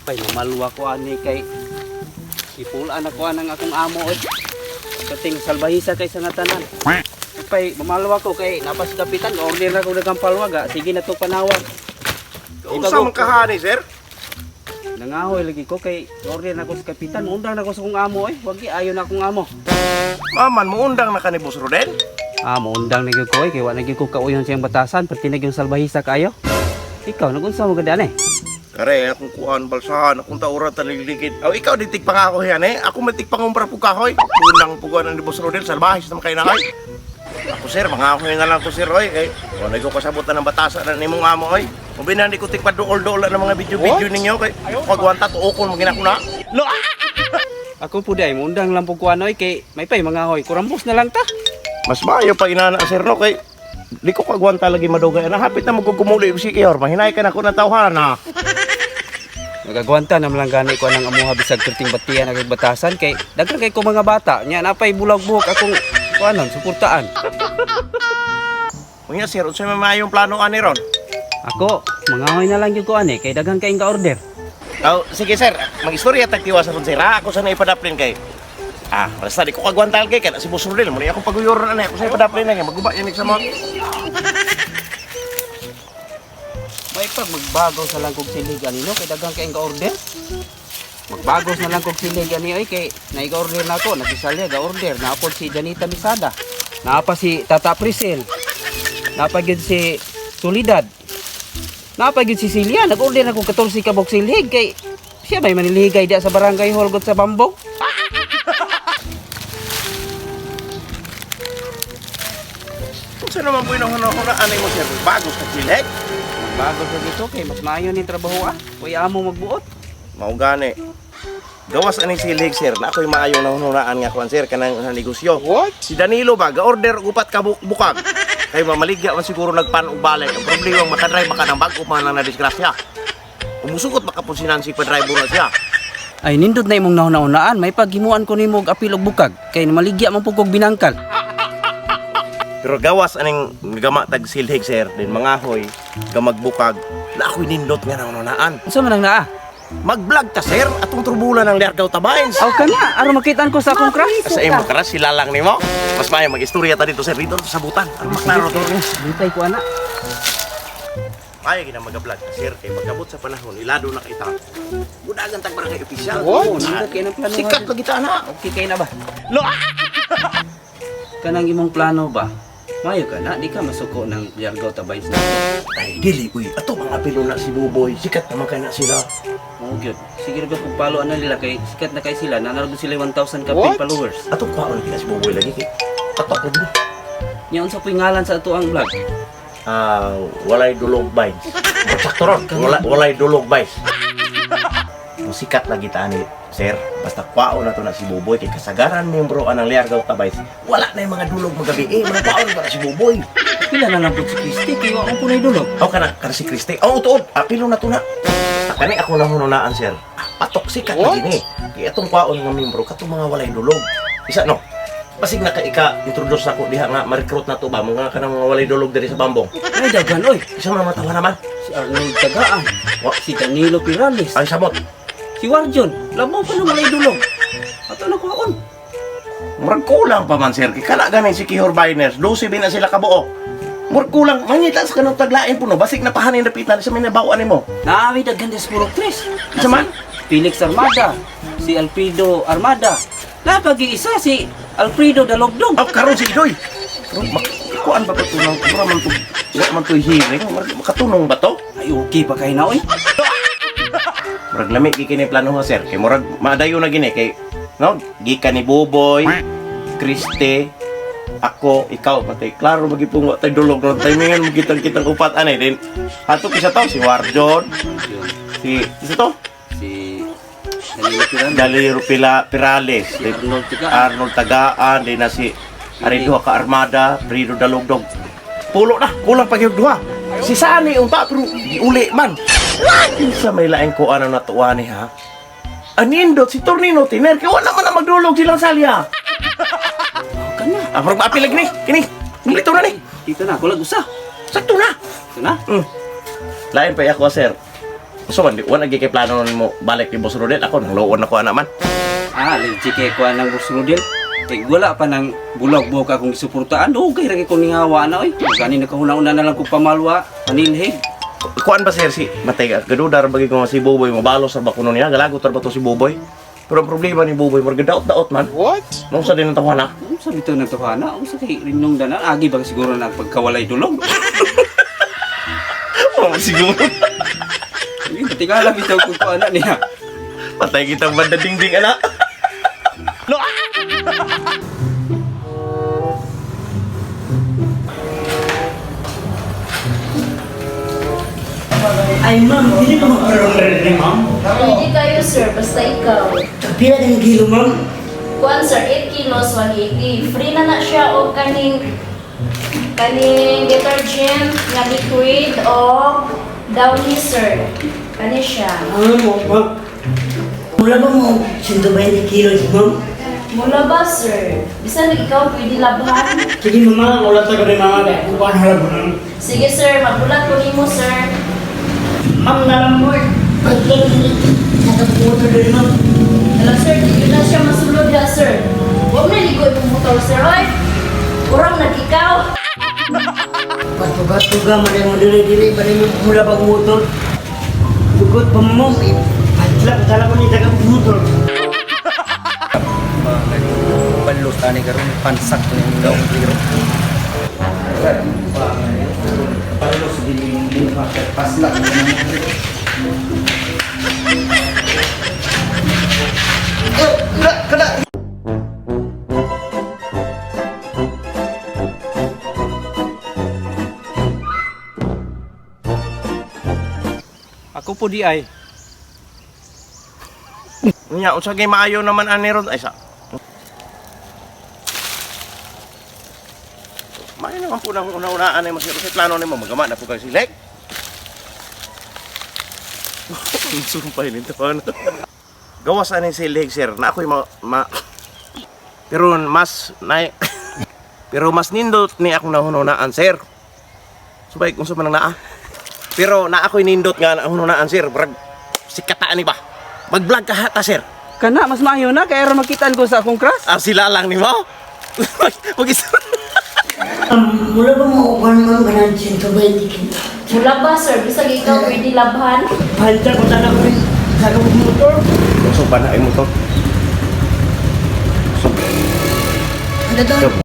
Pay mamalwa ko ani kay ipulaan ako anang akong amo oy. Kating salbahisa kay sa nga tanan. Pay mamalwa ko kay napas kapitan order na ko daghang palwaga, sige na to panawag. Unsa man kahani, sir? Nangahoy lagi ko kay order na ko sa kapitan, undang na ko sa akong amo oy. Wag ayo na akong amo. Maman, muundang na ka ni Boss Rodel? Ah, muundang na gyud ko oy kay wa na gyud ko kauyon siyang batasan, perti na gyud salbahisa kayo. Ikaw nagunsa mo gani? Kare, akong kuan balsahan, akong taura taligligid. Aw, ikaw di tigpangako yan eh. Ako man tigpangumpra po kahoy. Unang puguan ni Boss Rodel, salbahis naman kayo na kay. Ako sir, mga na lang ko sir, oy. Kay, wala ko kasabutan ng batasan na nimong amo, oy. Mabina di ko tigpaduol-duol na ng mga video-video ninyo. Kay, pagwanta tuokon, magina ko na. Ako po day, muundang lang po kuan oy kay may pay mga hoy, kurambos na lang ta. Mas maayo pa inana sir no kay di ko kagwanta lagi madugay na hapit na magkukumuli si Kiyor mahinay ka na ko na tawhan na. Nagagwanta naman lang gani ko ang amuha bisag perting batian ag batasan kay daghan kay ko mga bata nya napay bulag buhok akong kuanon suportaan. Unya sir, unsa may maayong plano ani ron? Ako, mangahoy na lang gyud ko ani kay daghan kay ka order. Oh, sige sir, magistorya tag tiwa sa ron sir. Ha? Ako sa naipadaplin kay. Ah, basta di ko kagwantal kay kana si Boss Rodel mo ni akong paguyoron ani ako sa ipadaplin na kay maguba yan sa mga. May pag magbago sa lang kog silig ani no kay daghan kay ka order. Magbago na lang kog silig ani oy kay naiga-order na ako, nagsisalya ga order naapod si Janita Misada. Naapa si Tata Priscil. Napa gyud si Solidad. Napa gyud si Celia, nag-order na kog 14 ka box silhig kay siya may manilhigay diya sa barangay hall gud sa Bambog. Unsa naman po inong na ani mo sir? Bago sa silek. Magbago sa dito kay mas maayo ning trabaho ah. Uy amo magbuot. Mao gani. Gawas ani silhig sir, na ako'y maayong nahunahunaan nga kuan sir kanang sa negosyo. What? Si Danilo ba ga-order og upat ka bukag. Kay mamaligya man siguro nagpan og balik. Ang problema makadrive baka nang bag-o man lang na disgrasya. Umusugot baka po si Nancy pa-drive na siya. Ay nindot na imong nahuna-hunaan, may paghimuan ko nimo og apil og bukag kay maligya man pud kog binangkal. Pero gawas aning gama tag silhig sir, din mga hoy, gamagbukag, na ako'y nindot nga nahunahunaan. Unsa man ang naa? Mag-vlog ta sir, atong trubula ng Lergaw Tabains. Aw kana, aron makitaan ko sa akong crush. Sa imo kara sila lang nimo. Mas maayo mag-istorya ta dito sir, dito sa butan. Aron maklaro to. Bintay ko ana. Maayo gina mag-vlog ta sir, kay pagkabot sa panahon ilado na kita. Budagan tag barangay official. What? Nindot kay nang plano. Sikat lagi ta na. Okay kay na ba? Lo. Kanang imong plano ba? Mayo ka na, di ka masuko ng Liargao Tabays na. Ay dili uy, ato mga apilo na si Buboy, sikat naman kay na sila. Mao gyud. Sige ra kung follow ana nila kay sikat na kay sila, nanargo sila 1,000 ka What? followers. Ato kwaon lagi na si Buboy lagi kay. Patok lagi. Nya unsa po'y ngalan sa ato ang vlog? Ah, walay dulog vibes. Sakto ron, wala, walay dulog vibes. Musikat lagi ta ani, sir. Basta kwaon na to na si Buboy kay kasagaran membro anang Liargao Tabays. Wala na yung mga dulog magabi eh, mga kwaon na si Buboy. Pila na lang pud si Christy kay wa man punay dulog. Aw kana kana si Christy. Oh, tuod. Apilo na to na. Basta kani ako na hununaan, sir. Ah, patok sikat lagi ni. Kay atong kwaon nga membro katong mga walay dulog. Isa no. Basig na ka ika introduce nako diha nga ma-recruit na to ba mga kanang mga walay dulog diri sa Bambong. Ay daghan oy. Isa man matawa naman. Si Arnold Tagaan, Wa- si Danilo Pirales, Ay samot. si Warjon, labaw pa nang walay dulog. Ato na kuhaon. Murag kulang pa man sir. Kay kana gani si Kihor Biners, 12 na sila kabuok. Murag kulang mangita sa kanang taglain puno basig na pahanin dapitan sa minabawaan nimo. Naawi daghan des purok tres. Isa man? Felix Armada, si Alfredo Armada. Napag-iisa si Alfredo Dalogdog. Aw karon si Idoy. Karon kuan ba to nang mura man to wa man to hearing, Murag makatunong ba to? Ay okay pa kay na oy. Murag lami gi kini plano ha sir. Kay murag madayo na gini kay no gikan ni Buboy, Kriste, ako, ikaw, patay. Klaro magipong wa tay dulog ron. Timingan mo kitang kitang upat anay din. Ato kisa to si Warjon, Yun, si isa to si Danilo Pirales, Daliro Pila Pirales, si Arnold Tagaan. Arnold Tagaan, din na si Ari duha ka Armada, Prido Dalugdog. Pulo na, kulang pa gyud duha. Si Sani unta pero giuli man. Kinsa may laing kuan ang natuwa ni ha? Anindot si Tornino Tiner kay wala man na magdulog silang salya. Oh, kana. Ah, murag maapil lagi ni. Kini. Kumplito na ni. Dito na, kulag usa. Sakto na. Ito na. Lain pa ako sir. So man, di wala gyud kay plano nimo balik ni Boss Rodel ako nang loon ako ana man. Ah, legit kay kuan ng Boss Rodel. Eh, wala pa nang bulag-buhok akong gisuportaan. Dugay ra kay kong ningawa na oy. Gani nakahuna-una na lang kong pamalwa, panilhig. Kuan ba sir si matay ka gadudar bagay ko nga si Boboy mabalos ra ba kuno niya galagot ra ba to si Boboy. Pero ang problema ni Boboy murag daot-daot man. What? Nung sa din ang tawana. Unsa bitaw nang tuhana? Unsa kay rinyong danan? Agi ba siguro na pagkawalay dulog? Oh, siguro. Hindi, patingala bitaw kung kuana niya. Patay kitang banda dingding ana. No. Ay ma'am, hindi pa magparang ma'am. Pwede kayo, sir. Basta ikaw. Pila din kilo ma'am. Kuan, sir, 8 kilos, 180. Free na na siya o kaning detergent nga liquid o downy, sir. Kani siya. Ano mo ma'am? Wala ba mo 120 kilos ma'am? Mula ba, sir? Bisan ikaw pwede labhan. Sige mama, wala ta ko rin mama kaya kung paano harap mo. Sige, sir. Magulat ko nimo, sir. Ma'am, nalang mo eh. Pagkat nakaputo din ma'am. Hello, sir. Di na siya masulod ya, sir. Huwag na ligo imong motor, sir. Oy! Urang nag-ikaw. Patuga-tuga, malay mo dili-dili, malay mo mula pag motor. Dugot pa mo, eh. Padlak tala ko ni taga motor. Balot ani karon pansak ni ang daong kilo. Balot dili yung paslak Ako po di ay. Nya unsa kay maayo naman ani ron ay sa. Maayo naman po nang una-unaan ay masir sa plano nimo magama na po kay silek. Sumpay nito ano. Gawas ani silek sir na ako'y ma pero mas na pero mas nindot ni akong nahununaan sir. Subay kung sa man ang naa. Pero na ako'y nindot nga nahununaan sir. Brag sikataan ni ba? Mag-vlog ka hata sir. Kana mas maayo na kay aron makitaan ko sa akong crush. Ah, sila lang ni mo? Mag isa. Mula ba mo upan ma'am kanang 120 kilo? Mula ba, sir? Bisag ikaw pwede labhan. Padlak ko tala ko rin taga motor. So, pa na ay motor. So, Ano daw?